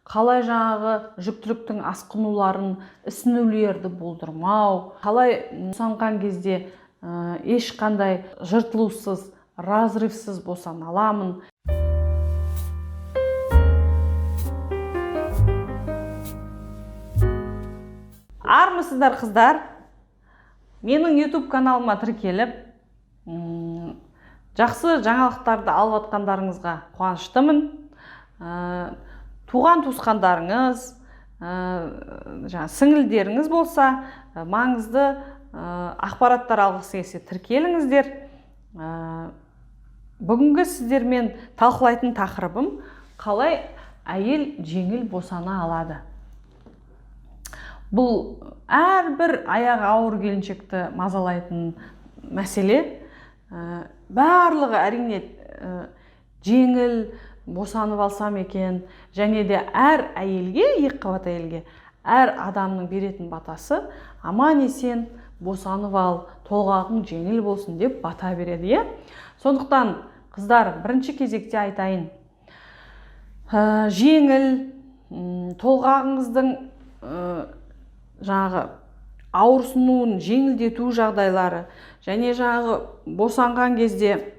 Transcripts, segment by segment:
қалай жаңағы жүктіліктің асқынуларын, ісінулерді болдырмау, қалай босанған кезде ешқандай жыртылусыз, разрывсыз босана аламын. Армысыздар, қыздар? Менің YouTube каналыма тіркеліп, жақсы жаңалықтарды алып атқандарыңызға қуаныштымын. Туған туысқандарыңыз, жаңа сіңілдеріңіз болса, маңызды ақпараттар алғысы келсе, тіркеліңіздер. Бүгінгі сіздермен талқылайтын тақырыбым: қалай әйел жеңіл босана алады? Бұл әрбір аяғы ауыр келіншекті мазалайтын мәселе. Барлығы әрине жеңіл босанып алсам екен, және де әр әйелге, екіқабат әйелге әр адамның беретін батасы: аман есен босанып ал, толғағың жеңіл болсын деп бата береді, иә. Сондықтан, қыздар, бірінші кезекте айтайын, жеңіл толғағыңыздың жаңағы ауырсынуын жеңілдету жағдайлары және жаңағы босанған кезде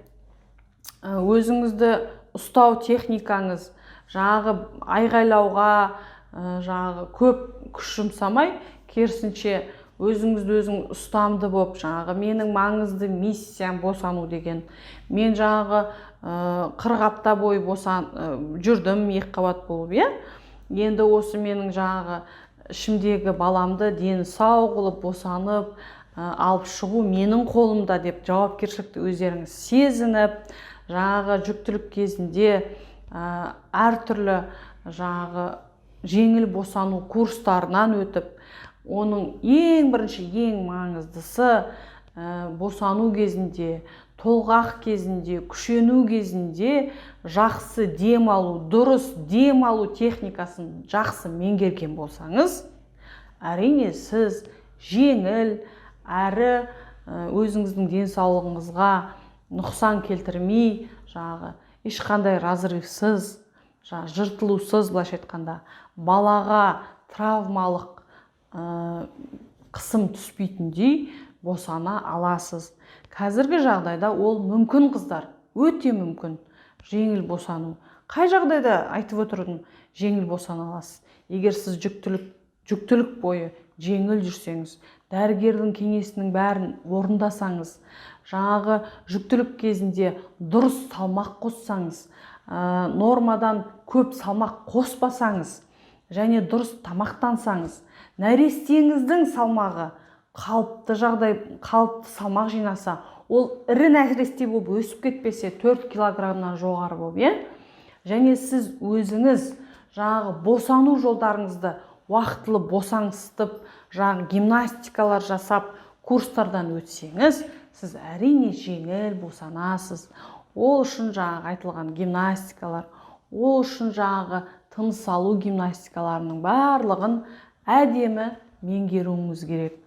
өзіңізді ұстау техникаңыз, жаңағы айғайлауға жаңағы көп күш жұмсамай, керісінше өзіңізді өзің ұстамды болып, жаңағы менің маңызды миссиям босану деген, мен жаңағы 40 апта бойы босан жүрдім екіқабат болып, иә, енді осы менің жаңағы ішімдегі баламды дені сау қылып босанып алып шығу менің қолымда деп жауапкершілікті өздеріңіз сезініп, жаңағы жүктілік кезінде әртүрлі жаңағы жеңіл босану курстарынан өтіп, оның ең бірінші, ең маңыздысы, босану кезінде, толғақ кезінде, күшену кезінде жақсы дем алу, дұрыс дем алу техникасын жақсы меңгерген болсаңыз, әрине, сіз жеңіл әрі өзіңіздің денсаулығыңызға нұқсан келтірмей, жаңағы ешқандай разрывсыз, жаңағы жыртылусыз, былайша айтқанда, балаға травмалық қысым түспейтіндей босана аласыз. Қазіргі жағдайда ол мүмкін, қыздар, өте мүмкін жеңіл босану. Қай жағдайда айтып отырдым жеңіл босана аласыз? Егер сіз жүктілік бойы жеңіл жүрсеңіз, дәрігердің кеңесінің бәрін орындасаңыз, жаңағы жүктілік кезінде дұрыс салмақ қоссаңыз, нормадан көп салмақ қоспасаңыз және дұрыс тамақтансаңыз, нәрестеңіздің салмағы қалыпты жағдай, қалыпты салмақ жинаса, ол ірі нәресте болып өсіп кетпесе, 4 килограммнан жоғары болып, иә, және сіз өзіңіз жаңағы босану жолдарыңызды уақытылы босаңсытып, жаңағы гимнастикалар жасап, курстардан өтсеңіз, сіз, әрине, жеңіл босанасыз. Ол үшін жаңағы айтылған гимнастикалар, ол үшін жаңағы тыныс алу гимнастикаларының барлығын әдемі меңгеруіңіз керек.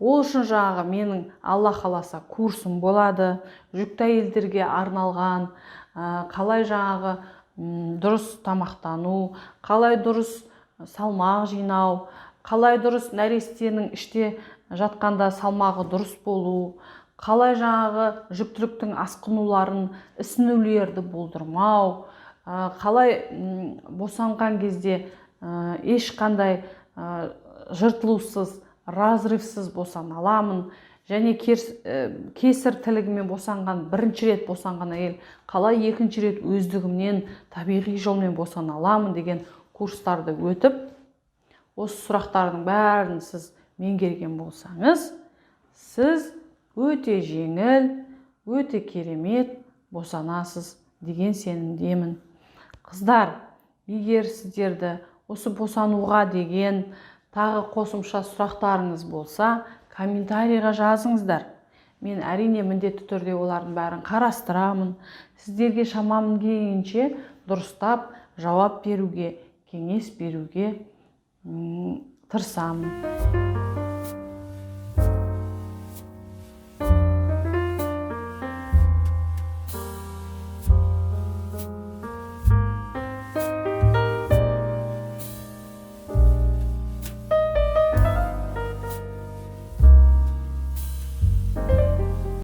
Ол үшін жаңағы менің, Алла қаласа, курсым болады, жүкті әйелдерге арналған, қалай жаңағы дұрыс тамақтану, қалай дұрыс салмақ жинау, қалай дұрыс нәрестенің іште жатқанда салмағы дұрыс болу, қалай жаңағы жүктіліктің асқынуларын, ісінулерді болдырмау, қалай босанған кезде ешқандай жыртылусыз, разрывсыз босана аламын және кесір тілігімен босанған, бірінші рет босанған әйел қалай екінші рет өздігімнен табиғи жолмен босана аламын деген курстарды өтіп, осы сұрақтардың бәрін сіз меңгерген болсаңыз, сіз өте жеңіл, өте керемет босанасыз деген сенімдемін. Қыздар, егер сіздерді осы босануға деген тағы қосымша сұрақтарыңыз болса, комментарийға жазыңыздар. Мен, әрине, міндетті түрде олардың бәрін қарастырамын, сіздерге шамам келгенше дұрыстап жауап беруге, кеңес беруге тырысамын.